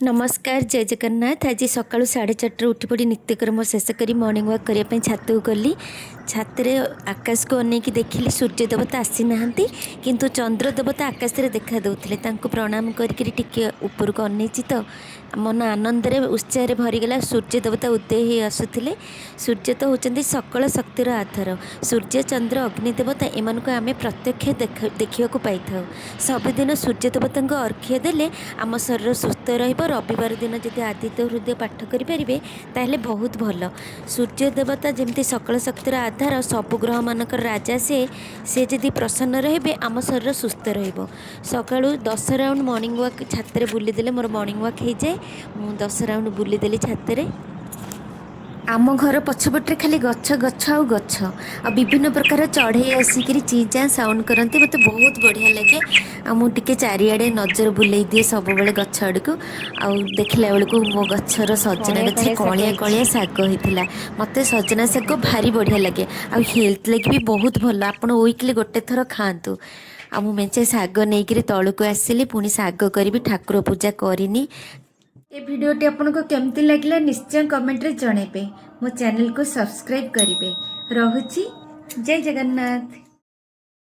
ନମସ୍କାର, ଜୟ ଜଗନ୍ନାଥ। ଆଜି ସକାଳୁ 4:30ରୁ ଉଠି ପଡ଼ି ନିତ୍ୟକର୍ମ ଶେଷ କରି ମର୍ଣ୍ଣିଂ ୱାକ୍ କରିବା ପାଇଁ ଛାତକୁ ଗଲି। ଛାତରେ ଆକାଶକୁ ଅନେଇକି ଦେଖିଲି, ସୂର୍ଯ୍ୟ ଦେବତା ଆସିନାହାନ୍ତି, କିନ୍ତୁ ଚନ୍ଦ୍ର ଦେବତା ଆକାଶରେ ଦେଖା ଦେଉଥିଲେ। ତାଙ୍କୁ ପ୍ରଣାମ କରିକିରି ଟିକେ ଉପରକୁ ଅନେଇଛି ତ ମନ ଆନନ୍ଦରେ, ଉତ୍ସାହରେ ଭରିଗଲା। ସୂର୍ଯ୍ୟ ଦେବତା ଉଦୟ ହେଇ ଆସୁଥିଲେ। ସୂର୍ଯ୍ୟ ତ ହେଉଛନ୍ତି ସକଳ ଶକ୍ତିର ଆଧାର। ସୂର୍ଯ୍ୟ, ଚନ୍ଦ୍ର, ଅଗ୍ନି ଦେବତା, ଏମାନଙ୍କୁ ଆମେ ପ୍ରତ୍ୟକ୍ଷ ଦେଖିବାକୁ ପାଇଥାଉ। ସବୁଦିନ ସୂର୍ଯ୍ୟ ଦେବତାଙ୍କୁ ଅର୍ଘ୍ୟ ଦେଲେ ଆମ ଶରୀର ସୁସ୍ଥ ରହିବ। ରବିବାର ଦିନ ଯଦି ଆଦିତ୍ୟ ହୃଦୟ ପାଠ କରିପାରିବେ, ତାହେଲେ ବହୁତ ଭଲ। ସୂର୍ଯ୍ୟ ଦେବତା ଯେମିତି ସକଳ ଶକ୍ତିର ଆଧାର, ସବୁ ଗ୍ରହମାନଙ୍କର ରାଜା ସେ। ସେ ଯଦି ପ୍ରସନ୍ନ ରହିବେ, ଆମ ଶରୀର ସୁସ୍ଥ ରହିବ। ସକାଳୁ 10 ରାଉଣ୍ଡ ମର୍ଣ୍ଣିଂ ୱାକ୍ ଛାତରେ ବୁଲିଦେଲେ ମୋର ମର୍ଣ୍ଣିଂ ୱାକ୍ ହେଇଯାଏ। ମୁଁ 10 ରାଉଣ୍ଡ ବୁଲିଦେଲି ଛାତରେ। ଆମ ଘର ପଛପଟରେ ଖାଲି ଗଛ, ଗଛ ଆଉ ଗଛ। ଆଉ ବିଭିନ୍ନ ପ୍ରକାର ଚଢ଼େଇ ଆସିକିରି ଚିଁ ଚାଁ ସାଉଣ୍ଡ କରନ୍ତି। ମୋତେ ବହୁତ ବଢ଼ିଆ ଲାଗେ। ଆଉ ମୁଁ ଟିକେ ଚାରିଆଡ଼େ ନଜର ବୁଲେଇ ଦିଏ ସବୁବେଳେ ଗଛ ଆଡ଼କୁ। ଆଉ ଦେଖିଲା ବେଳକୁ ମୋ ଗଛର ସଜନା କଳିଆ ଗଛରେ କଳିଆ ଶାଗ କଅଁଳିଆ ହେଇଛି। କଅଁଳିଆ ଶାଗ ହେଇଥିଲା। ମୋତେ ସଜନା ଶାଗ ଭାରି ବଢ଼ିଆ ଲାଗେ ଆଉ ହେଲ୍ଥ ଲାଗି ବି ବହୁତ ଭଲ। ଆପଣ ୱିକଲି ଗୋଟେ ଥର ଖାଆନ୍ତୁ। ଆଉ ମୁଁ ମେଞ୍ଚେ ଶାଗ ନେଇକିରି ତଳକୁ ଆସିଲି। ପୁଣି ଶାଗ କରିବି, ଠାକୁର ପୂଜା କରିନି। ଏ ଭିଡ଼ିଓଟି ଆପଣଙ୍କୁ କେମିତି ଲାଗିଲା, ନିଶ୍ଚୟ କମେଣ୍ଟରେ ଜଣାଇବେ। ମୋ ଚ୍ୟାନେଲକୁ ସବସ୍କ୍ରାଇବ୍ କରିବେ। ରହୁଛି, ଜୟ ଜଗନ୍ନାଥ।